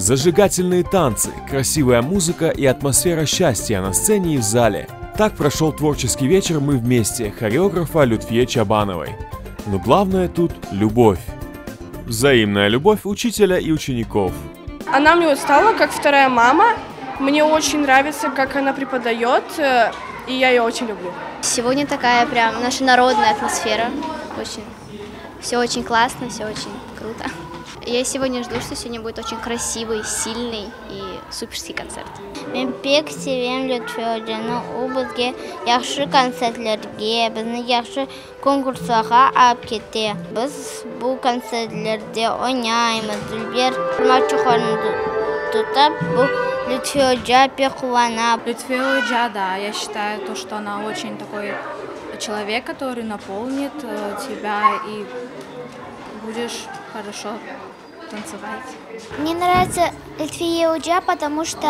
Зажигательные танцы, красивая музыка и атмосфера счастья на сцене и в зале. Так прошел творческий вечер «Мы вместе» хореографа Лютфие Чабановой. Но главное тут – любовь. Взаимная любовь учителя и учеников. Она мне вот стала как вторая мама. Мне очень нравится, как она преподает, э, и я ее очень люблю. Сегодня такая прям наша народная атмосфера. Очень. Все очень классно, все очень круто. Я сегодня жду, что сегодня будет очень красивый, сильный и суперский концерт. Men pek sevem Lütfiye ocanı, o bizge yahşı kontsertlerge, bizni yahşı konkurslarğa alıp kete. Biz bu kontsertlerde oynaymız, dülber parmaqçıqlarnı tutıp, bu Lütfiye oca pek quvana. Lütfiye oca, da, ya şçitаю, to, çto ona oçen takoy çelovek, kotorıy napolinit tebâ i budeş horoşo tantsevat. Mne nravitsya Lütfiye oca, potomu çto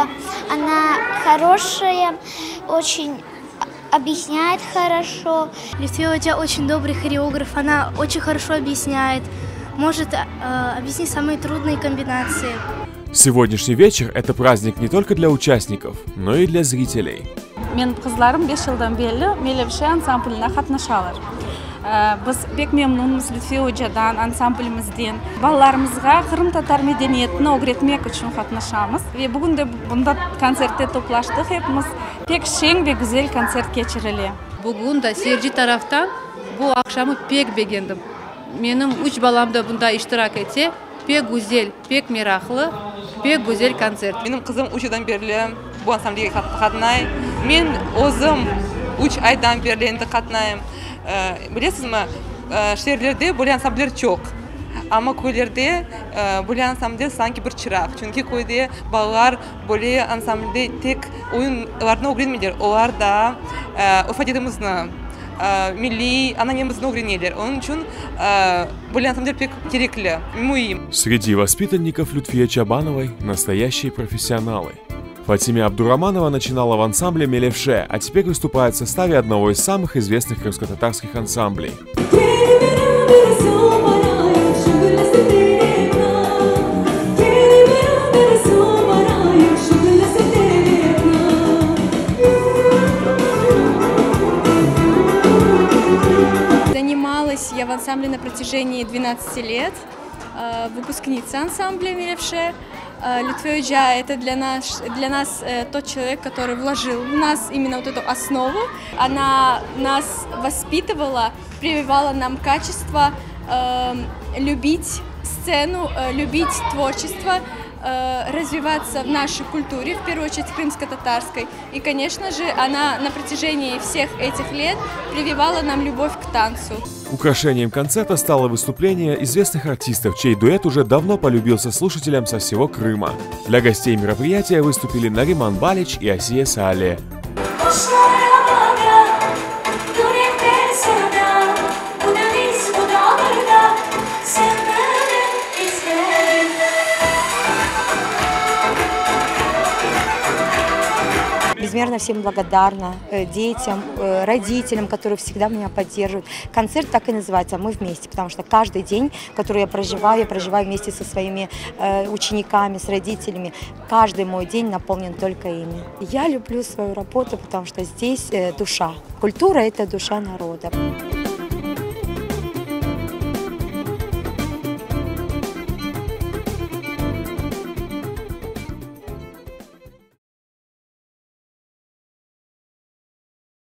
ona horoşaya, oçen obyasnâet horoşo. Lütfiye oca oçen dobrıy horeograf, ona oçen horoşo obyasnâet, mojet obyasnit samıye trudnıye kombinatsii. Сегодняшний вечер – это праздник не только для участников, но и для зрителей. Menim qızlarım beş yıldan berli Melevşe ansambline qatnaşalar. Biz pek memnunmız Lütfiye ocadan, ansamblimizden. Balalarımızğa qırımtatar medeniyetini ögretmek içün qatnaşamız. Ve bugün de bunda kontsertte toplaştıq epimiz. Pek şeñ ve güzel kontsert keçirile. Bugün de seyirci taraftan bu aqşamı pek begendim. Menim üç balam da bunda iştirak ete. Pek güzel, pek meraqlı, pek güzel kontsert. Menim qızım üç yıldan berli bu ansamblige qatnay. Men özüm üç aydan berli endi qatnayım. Bilesizmi, şeerlerde böyle ansambller çoq, amma köylerde böyle ansambller sanki bir çıraq. Çünki köyde balalar böyle ansamblde tek oyunlarnı ögrenmeyler, olar da urf-adetimizni, milliy ananemizni ögreneler. Onıñ içün böyle ansambller pek kerekli, müim. Sреди воспитанников Лютфие Чабановой настоящие профессионалы. Фатиме Абдураманова начинала в ансамбле «Мелевше», а теперь выступает в составе одного из самых известных крымско-татарских ансамблей. Занималась я в ансамбле на протяжении 12 лет, выпускница ансамбля «Мелевше». Лютфие oca – это для нас, для нас тот человек, который вложил в нас именно вот эту основу. Она нас воспитывала, прививала нам качество любить сцену, любить творчество, развиваться в нашей культуре, в первую очередь крымско-татарской. И, конечно же, она на протяжении всех этих лет прививала нам любовь к танцу. Украшением концерта стало выступление известных артистов, чей дуэт уже давно полюбился слушателям со всего Крыма. Для гостей мероприятия выступили Нариман Балич и Асия Сале. Безмерно всем благодарна, детям, родителям, которые всегда меня поддерживают. Концерт так и называется «Мы вместе», потому что каждый день, который я проживаю, я проживаю вместе со своими учениками, с родителями. Каждый мой день наполнен только ими. Я люблю свою работу, потому что здесь душа. Культура – это душа народа.